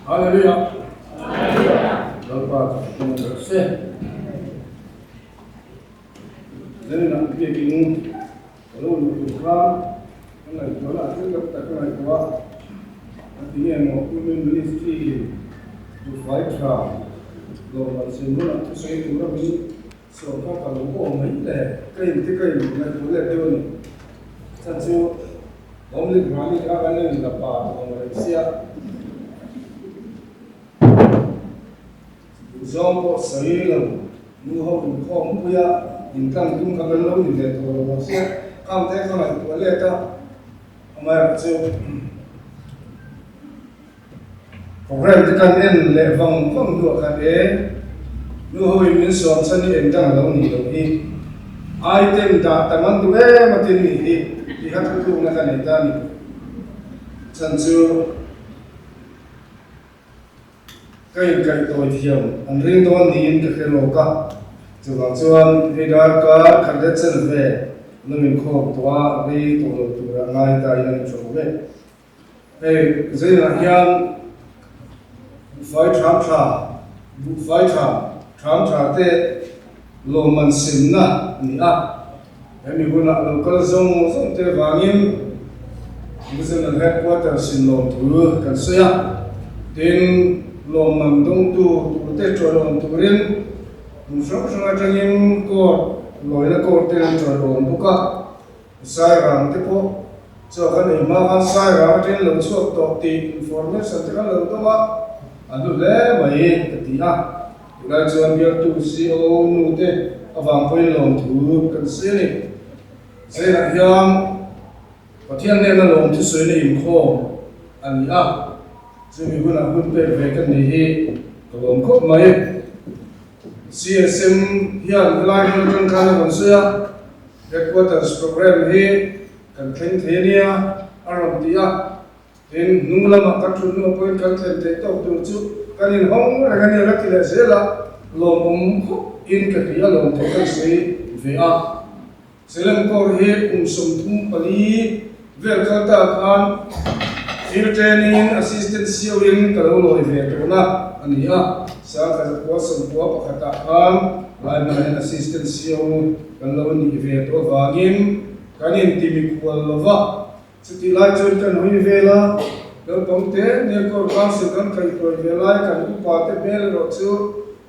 Hallelujah. Lalpa chu hmang rawh se. Zanin biakin ka lo luh tur kha ka ngaihtuahna ah thil tam tak ka ngaihtuah a, a ti nge maw Women Ministry in buhfai tha lawmman sem hunah thusawi tura min sawm kha ka lo awm mai le ka inti ka in ngaihtuah let deuh a ni. Chan chu Home League Rally kha kan in la pa tawh ang reng sia. Duhzawng pawh sawi lo, nu ho inkhawm puia intlang tum kha kan lo ni ve tawh lo ang sia, khang te kha ngaihtuah let a, amaherawhchu program te kan en leh vang vang hnuah khan e, nu ho in min sawm chhan hi engdang a lo nih loh hi, item dah tam an duh em a tin nih hi tih kha thutlukna ka nei ta a ni. Chhan chu. Ka inkaihtawi thiam an ring dawn niin ka hre lawk a, chuvang chuan hei darkar khat let chen ve lo inkhawm tawh a, rei tawh lo tura ngai ta in an inhre awm e. Hei zainah hian buhfai ṭham ṭha, buhfai ṭha ṭham ṭha te lawmman semna a ni a, hemi hunah lo kal zawng zawng te vangin Divisional Headquarters in lawmthu kan sawi a, tin lawmman dawngtu turte tawlawm turin hmun hrang hrang atangin court lawina court te an tawlawm bawk a, Sairang te pawh chaw kan ei hma khan Sairang atangin lo chhuak tawh tih information te kan lo dawng a, a hlu hle mai ka ti a. Tunlai chuan bialtu CO nu te avang pawhin lawmthu kan sawi a ni. Zailah hian Pathian nena lawmthu sawina inkhawm a ni a, chumi hunah hun pek ve ka ni hi ka lawm khawp mai. CSM hian helai hmun atang khan a rawn sawi a, Headquarters Programme hi kan thleng thei a nia a rawn ti a. Tin, hnung lamah kan thut hnuah pawhin kan thlen theih tawk tur chu kan inhawng reng a ni a ti leh zel a, lawmawm khawp in ka hria lawm thu kan sawi ve a. Selem Corps hi kum 34 vel kal ta khan Field Training Assistant CO in ka lo lawi ve tawhna a ni a, Sangkhat zakua sawmkua pakhatah khan lai hmanah hian Assistant CO kan lo nih ve tawh avangin kan intimikhual lova. Chutih lai chuan kan hawi vel a, naupang te nia court council kan kaihhruai ve lai kan upa te hmel erawh chu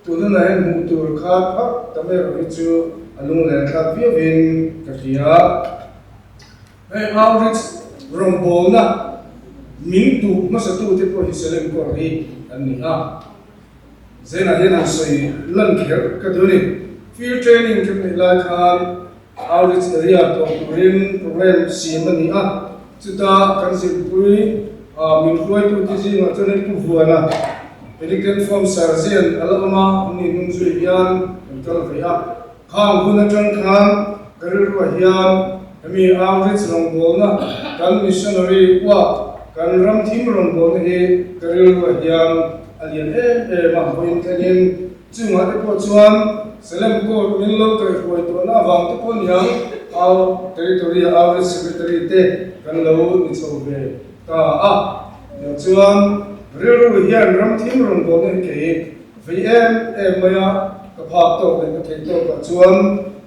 tun hunah hian hmuh tur kha phak tam erawh hi chu a lunglen thlak viauin ka hria. Hei outreach rawngbawlna min duh hmasatu te pawh hi Salem Court hi an ni a, Zenah hian han sawi lan kher ka duh a ni. Field training kan neih lai khan Outreach area tawh turin program siam a ni a, chuta kan zirpui min hruaitute zingah chuan hei Pu Vuana, Pelican Farm Sergeant a la awm a, an ni hnung zui hian kan kal ve a. Khang hun atang khan ka rilruah hian hemi outreach rawngbawlna kan missionary work, kan ram thim rawngbawlna hi ka rilruah hian a lian em em a, vawiin thlengin Chungah te pawh chuan Salem Court min lo kaihruai tawhna avang te pawh niang au Territory a Outreach Secretary te kan lo ni chho ve ta a. Tiang chuan rilru hian ram thim rawn bawlna hi kei vei em em mai a, ka phak tawk leh ka theih tawkah chuan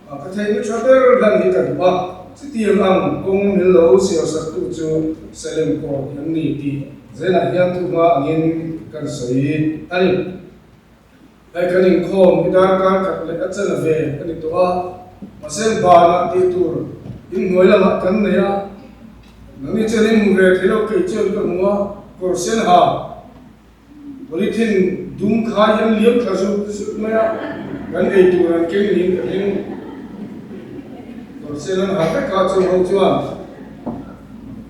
ka theihna tha ber hlan hi ka duh a, chutiang ang kawng min lo siarsaktu chu Salem Court hi an ni tih zelah hian thuhma angin kan sawi a ni. Hei kan inkhawm hi darkar khat leh a chana ve a ni tawh a, mahse banah tih tur inhnuai lamah kan nei a, nangni chuan in hmu ve thei lo kei chuan ka hmu a, kawr sen ha polythene dum khai hian liam thla zut zut mai a, kan ei tur an keng niin ka ring, kawr sen an ha vek a chung ho chuan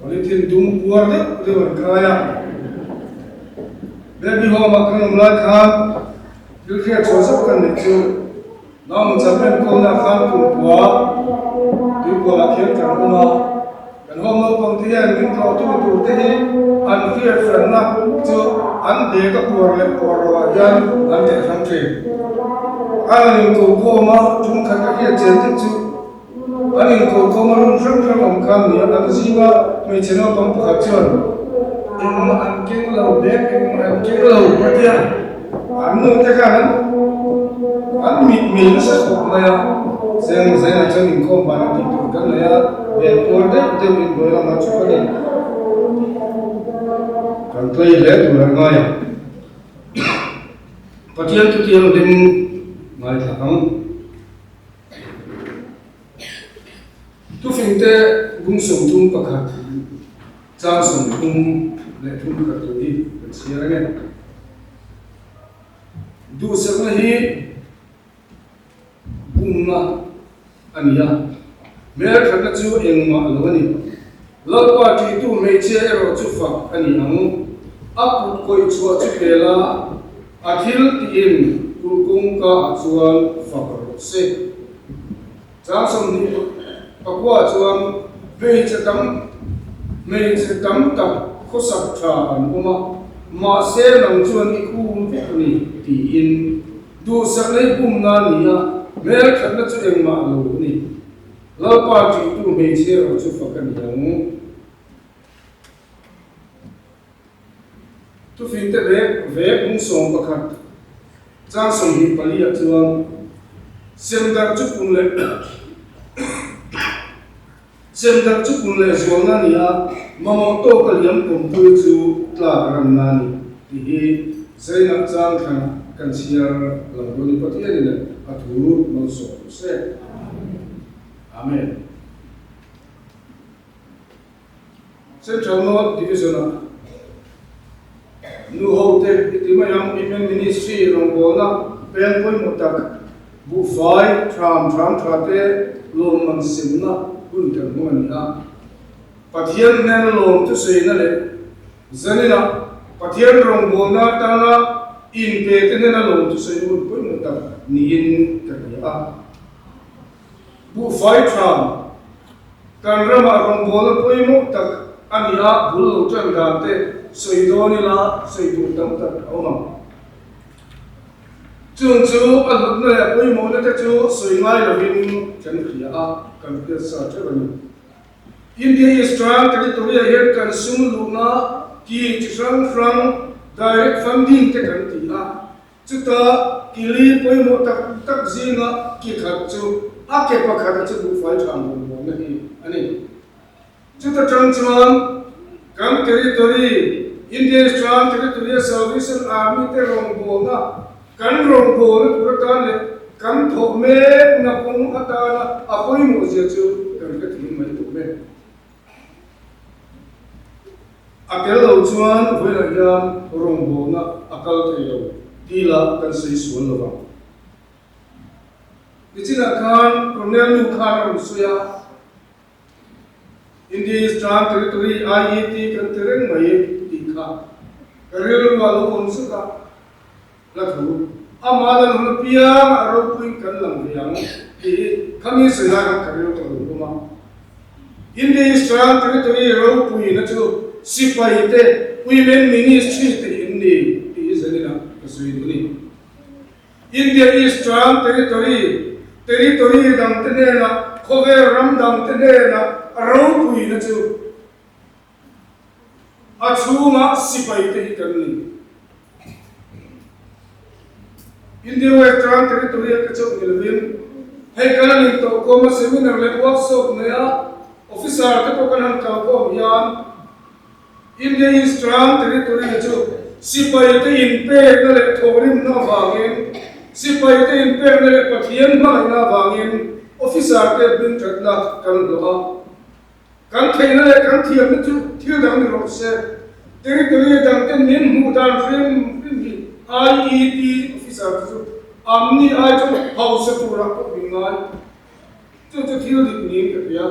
polythene dum puar deuh deuh an khai a. Baby home ah kan awm lai khan thil hriat chhuah zauh kan neih chu Naunu cham enkawlna khan kumkua tuikualah khian kan awm a, kan home naupang te hian min tlawhtu tur te hi an hriat hranna chu an bag a puar leh puar loh ah hian an teh hrang thin. An han inkokhawm a, tum khat a hriat chian deuh chu an inkokhawm a room hrang hrang awm khan nia an zinga hmeichhe naupang pakhat chuan. Engmah an keng lo, bag engmah an keng lo a tia. An nu te khan an an mit mei nasa khawp mai a. Zeng zengah chuan inkhawm ban a tih tur kan nei a, bag puar deuh deuh in buai lamah chhuk a ni. Kan tlei hle tur a ngai a. Pathian thutianghlim ngaithla ang. Thufingte bung 31 chang 33 khat tur hi kan chhiar ange. Duhsakna hi bumna a ni a, hmelthatna chu engmah lo a ni. Lalpa ṭihtu hmeichhia erawh chu fak a ni ang. A kut kawih chhuah chu pel a, a thil tiin kulh kawngka ah chuan fak rawh se. Chang 24 chuan hmeichhe tam hmeichhe tam tak khawsak tha an awm a, mahse nang chuan i khum vek a ni tiin duhsakna i pumna a ni a, hmelthatna chu engmah lo a ni. Lalpa ṭihtu hmeichhia erawh chu fak a ni ang. Thufingte vek vek bung 11 chang 24 ah chuan semdarh chu pun leh semdarh chu pun leh zualna a ni a, mamawh tawka liam kawmpui chu tlak ramna a ni tih hi Zainah chang thlanah kan chhiar lo dawn ni Pathianin a thu malsawm rawh se. Amen. Central North Division-ah nu hote i ti mai ang, Women Ministry rawngbawlna peng pawimawh tak, buhfai thram thram tha te lawmman semna hun kan hmang a ni a. Pathian hnena lawm thusawina leh zaninah Pathian rawngbawlna atana inpe te hnena lawm thusawina hun pawimawh tak niin ka hria a. Buhfai thram kan ramah rawngbawlna pawimawh tak a ni a, bul lo tan dan te sawi dawn ila sawi tur tam tak a awm ang. Chung chu a hlutna leh a pawimawhna te chu sawi ngai lovin kan hria a, kan hriat sa theuh a ni. India Eastern Territory-ah hian kan sum luhna ki chi hrang hrang direct funding te kan ti a, Chutah kili pawimawh tak tak zinga ki khat chu a ke pakhata chu buhfai tha hmuh muanna hi a ni. Chuta tang chuan kan territory, India Eastern Territory-a Salvation Army te rawngbawlna, kan rawngbawlna tur atan leh kan thawh mekna kawng atana a pawimawh zia chu kan hrethiam mai awm e. A tel lo chuan vawilah hian rawngbawlna a kal thei lo tih lah kan sawi sual lo vang. Nichinah khan Colonel nu khan a rawn sawi a, India Eastern Territory, IET, kan ti reng mai tih kha ka rilru a lo awm zuk a. Hla thu, Amah lan hun apiang a ropui kan lang ve ang tih hi khami sawi lai khan ka ril tawh lo hlawm a. India Eastern Territory ropuina chu sipai te Women Ministry te in ni tih hi zaninah ka sawi duh a ni. India Eastern Territory, Territory dangte hnenah, khawvel ram dangte hnenah ropuina chu A chhunga sipai te hi kan ni. India Western Territory a te chauh ni lovin hei kan han intawhkhawm a seminar leh workshop nei a officer te pawh kan han kalkhawm hian India Eastern Territory chu sipai te inpekna leh thawhrimna avangin sipai te inpekna leh Pathian hmangaihna avangin officer te hmingthatna kan hlawh a. Kan theihna leh kan thiamna chu thil dang ni rawh se. Territory dangte min hmuh dan hrim hrim hi IET officer te chu amni ai chuan hausa turah pawh min ngai. Chu chu thil dik niin ka hria.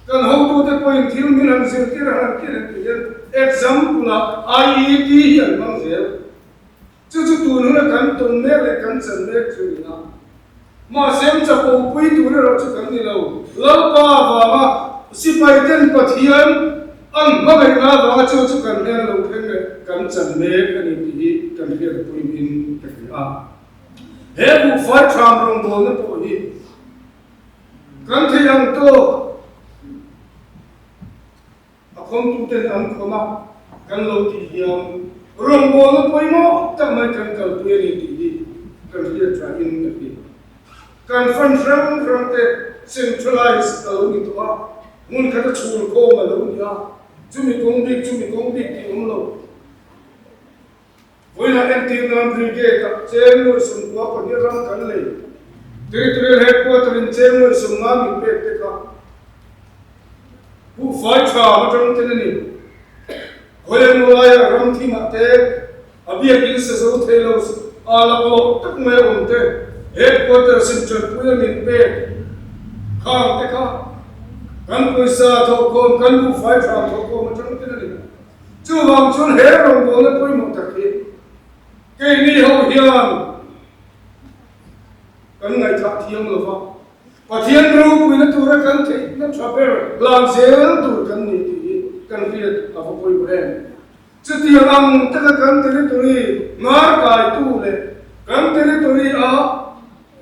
Kan hotute pawhin thil min han zirtir a han ti reng tih hian example-ah IET hi an hmang zel. Chu chu tun huna kan tawn mek leh kan chan mek chu ni a. Mahse an chapo pui tur erawh chu kan ni lo. Lalpa avanga sipai ten Pathian an hmangaihna avanga chu chu kan hnen lo thleng leh kan chan mek a ni tih hi kan hriat a pawimawhin ka hria a. He buhfai thram rawngbawlna pawh hi kan thei ang tawk. A khawmtuten an khawn a, kan lo tih hian rawngbawlna pawimawh tak mai kan kalpui a ni tih hi kan hriat thain ka hria. Kan fund hrang hrang te centralize a lo ni tawh a, hmun khata chhul khawm a lo ni a, chumi kawng bik chumi kawng bik tih awm lo. Vawiinah entir nan Brigade-ah cheng nuaih 90 pahnih ram kan lei. Territorial Headquarter-in cheng nuaih 50 min pek te kha buhfai tha atang ten a ni. Khawi emaw laiah ram thimah te a biakin sa zo thei lo a laklawh tak mai a awm te Headquarter sin tanpui a min pek khang te kha kan pawisa thawhkhawm kan buhfai tha thawhkhawm atang ten a ni. Chuvang chuan he rawngbawlna pawimawh tak hi keini ho hian kan ngaihthlah thiam lo va, Pathian ropuina tura kan theihna tha ber hlan zel tur kan ni tih hi kan hriat a va pawimawh em? Chutiang ang taka kan territory hnar kaitu leh kan territory-a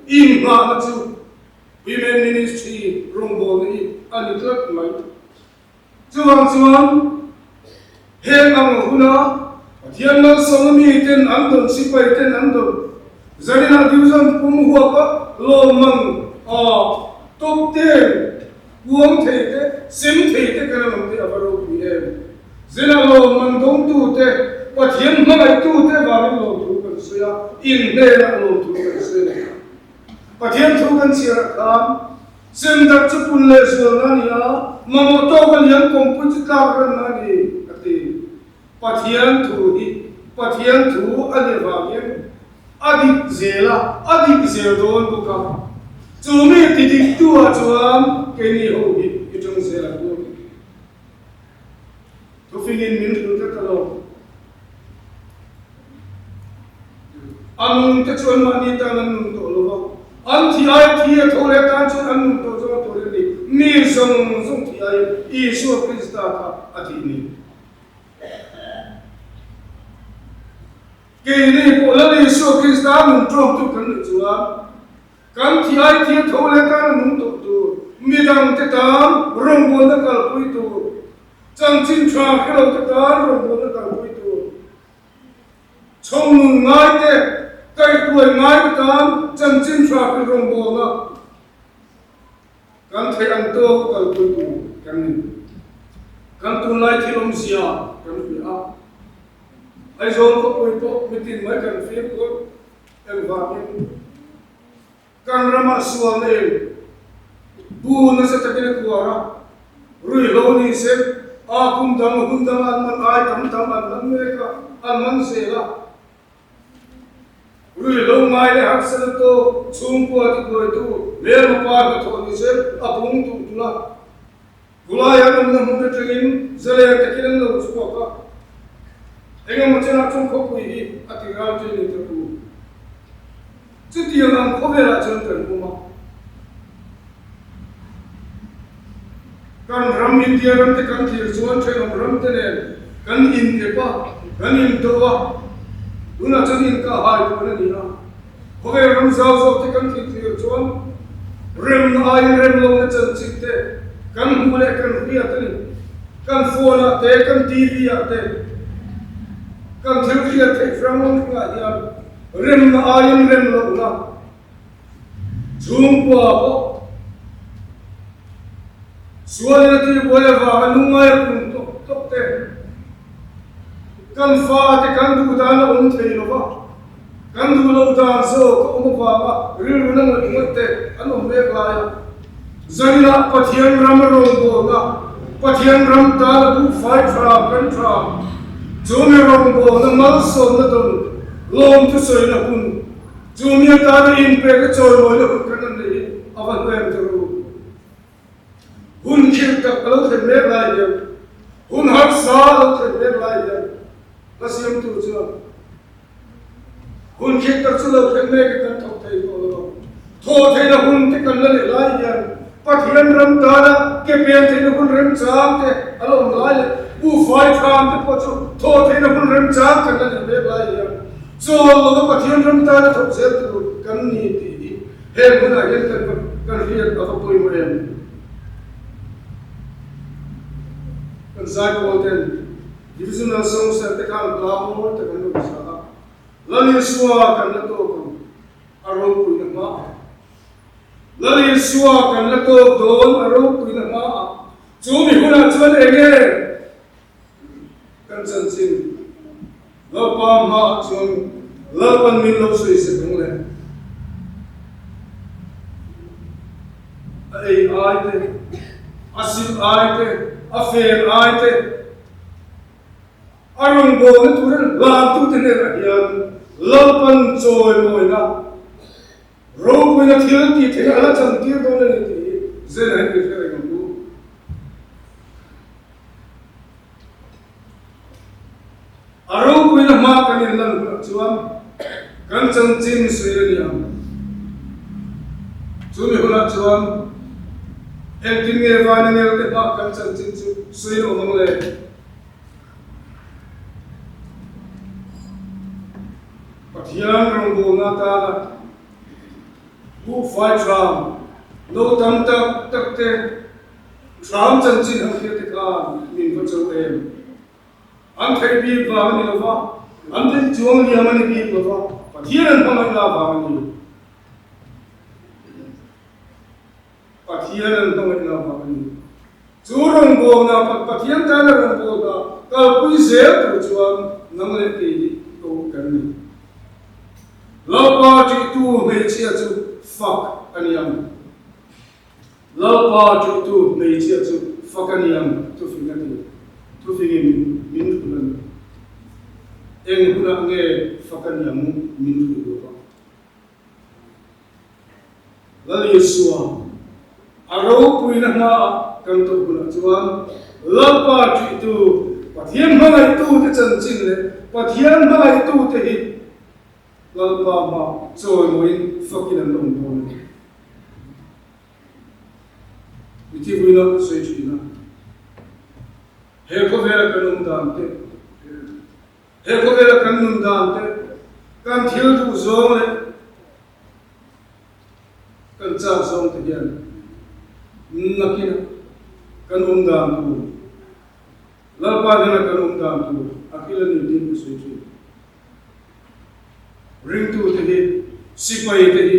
inghahna chu Women Ministry rawngbawlna hi a ni tlat mai. Chuvang chuan heng ang huna Pathian malsawmna miten an dawn, sipai ten an dawn, zaninah division pum huapa lawmman a top ten puang thei te, sem thei te kan an awm te a va ropui em. Zinah lawmman dawngtu te, Pathian hmangaihtu te vangin lawmthu kan sawi a, inhnenah lawmthu kan sawi a ni. Pathian thu kan chhiarah khan Sem darh chu pun leh zualna a ni a, mamawh tawka lian kawngpui chu tlak ranna a ni, a ti. Pathian thu hi Pathian thu a nih avangin a dik zel a, a dik zel dawn bawk a. Chu mi ti diktu ah chuan keini ho hi i tang zel ang u. Thufingin min hrilh tlat a lo. A nung te chu anmahni tan an nun tawh lo va, an thi ai thi a tho leh tan chuan an nun tawh zawng a tur a ni. Mi zawng zawng thi aiin Isua Krista kha a thih ni. Keini pawh Lal Isua Krista nun ṭawmtu kan nih chuan kan thi ai thi a tho leh tan a nung tawh tur, midangte tan rawngbawlna kalpui tur, chanchin ṭha hre lote tan rawngbawlna kalpui tur, Chhawng nun ngaite, kaihhruai ngaite tan chanchin tha kan rawngbawlna kan theih ang tawk a kalpui tur kan ni. Kan tunlai thil awmzia kan hria a, Aizawl khawpui pawh mitin mai kan fimkhur engvangin Kan ramah sualna in bu nasa takin a kuar a, ruihhlo ni se a kum dang hun dang an man ai tam tam an man mek a, an man zel a. Ruihhlo ngai leh harsatna tawk chhungkua tibuaitu hmelma pa hnathawh ni se a pung duh tulh a. Khulai an awmna hmun atangin zalen takin an lo chhuak a, engemaw chenah chuan khawpui hi a ti ral ṭin ni ta tur. Chutiang ang khawvelah chuan kan awm a. Kan ram India ram te kan thlir chuan ṭhenawm ram te nen kan inep a, kan indo a, tunah chuan inkahhai pawn a ni a. Khawvel ram zau zawk te kan thlir thlir chuan remna aiin rem lohna chanchin te kan hmuh leh kan hriat a ni. Kan phone ah te, kan TV ah te, kan thil hriat theih hrang hrangah hian remna aiin rem lohna chhungkua pawh sualin a tihbuai avanga lungngai a pung tawk tawk te, kan fate kan duh dan a awm thei lo va. Kan duh loh dan zawk a awm avanga rilru na ngawih ngawih te an awm mek lai a. Zaninah Pathian ram a rawngbawlna, Pathian ram tana buhfai thram kan thram, chu mi rawngbawlna malsawmna dawn lawm thusawina hun, chu mi atana inpekna chawimawina hun kan han neih hi a va hnuai ang tawh u. Hun khirh tak a lo thlen mek lai hian, hun harsa a lo thlen mek lai hian hla siamtu chuan hun khirh tak chu lo thlen mek in kan thawk thei tawh lo a. Thawh theihna hun te kan la leh lai hian Pathian ram tana ke pen theihna hun remchang te a la awm lai leh buhfai thlam te pawh chu thawh theihna hun remchang kan la neih mek lai hian chawl lova Pathian ram tana thawk zel tur kan ni tih hi Heng hunah hian kan kan hriat a va pawimawh em? Kan zaipawl ten Divisional Song te khan hla mawi tak an rawn sa a, Lal Isua kan la tawk ang, a ropuina hmaah. Lal Isua kan la tawk dawn, a ropuina hmaah. Chu mi hunah chuan eng nge kan chanchin Lalpa hmaah chuan Lalpan min lo sawi sek ang le? A ei ai te, a silh ai te, a fen ai te, a rawngbawlna turin hlantute hnenah hian Lalpan chawimawina, ropuina thil tih theihna a la chantir dawn a ni tih hi Zena hian min hre reng ang u. A ropuina hma kan inlan hunah chuan kan chanchin sawi a ni ang. Chumi hunah chuan engtin nge Vainangel te hma kan chanchin chu sawi a awm ang le? Pathian rawngbawlna atana buhfai thlam lo tam tak tak te Thlam chanchin han hriat te khan min va cho em? An theih bik vang a ni lo va, an theih chuang liam a ni bik lo va, Pathian an hmangaihna vang a ni. Pathian an hmangaihna vang a ni. Chu rawngbawlna, Pathian tana rawngbawlna kalpui zel tur chuan nang leh kei hi ko kan ni. Lalpa ṭihtu hmeichhia chu fak a ni ang. Lalpa ṭihtu hmeichhia chu fak a ni ang, thufing a ti. Thufingin min hrilh a ni. Eng hunah nge fak a ni ang min hrilh lo va? Lal Isua, a ropuina hmaah kan tawh hunah chuan Lalpa ṭihtu, Pathian hmangaihtute chanchin leh Pathian hmangaihtute hi Lalpa hma chawimawiin fakin an awm dawn a ni. Mithi vuina sawi thin a, he khawvela kan awm dan te, he khawvela kan nun dan te, kan thil duh zawng leh kan chak zawng te hian nakin kan awm dan tur, Lalpa hnena kan awm dan tur a thil a ni tiin ka sawi thin. Ringtute hi, sipaite hi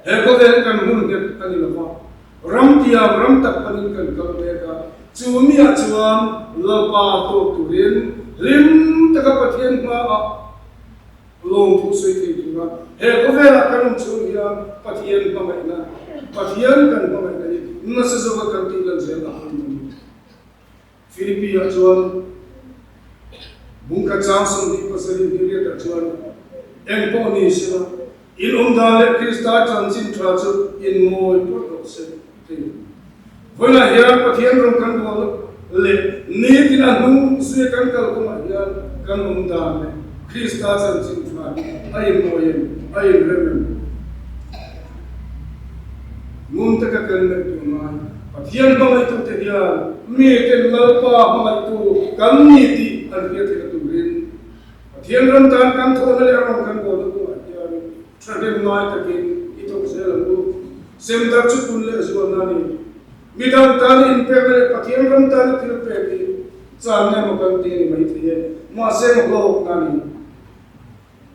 he khawvel kan hun nghet a ni lo va, ram tiang ram tak panin kan kal mek a, chu miah chuan Lalpa tawk turin hlim taka Pathian hmaah lawmthu sawi thei tura he khawvelah kan awm chhung hian Pathian hmangaihna, Pathian kan hmangaihna hi nasa zawka kan tih lan zel a pawimawh a ni. Philippi-ah chuan bungkhat chang 27 hniariatah chuan, Eng pawh ni sela, in awm dan leh Krista chanchin tha chu in mawi pawt rawh se, ti. Vawiinah hian Pathian rawng kan bual leh nitin a hnung zuia kan kal kawngah hian kan awm dan leh Krista chanchin tha hi a inmawi em, a inrem em? Ngun taka kan ngaihtuah ngai. Pathian hmangaihtute hian miten Lalpa hmangaihtu kan ni tih an hriat theihna turin Pathian ram tan kan thawhna leh a ram kan bawlna kawngah hian thahnem ngai takin i thawk zel ang u. Semdar chu pun leh zualna a ni. Midang tana inpekna leh Pathian ram tana thil pek hi channa emaw kan ti a ni maithei e, mahse hlawkna a ni.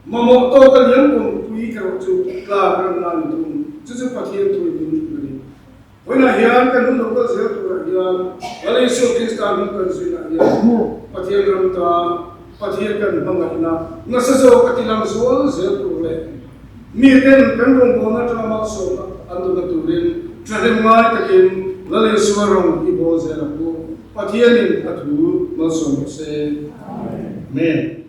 Mamawh tawk a liam kawngpui erawh chu tlan ramna a ni thung. Chu chu Pathian thu in min hrilh a ni. Vawiinah hian kan hun lo kal zel turah hian Lal Isua Krista hnung kan zuinah hian Pathian ram tan Pathian kan hmangaihna nasa zawk a tilang zual zel tur leh miten kan rawngbawlna atanga malsawmna an dawna turin thahnem ngai takin Lal Isua rawng i bawl zel ang u. Pathianin a thu malsawm rawh se. Amen.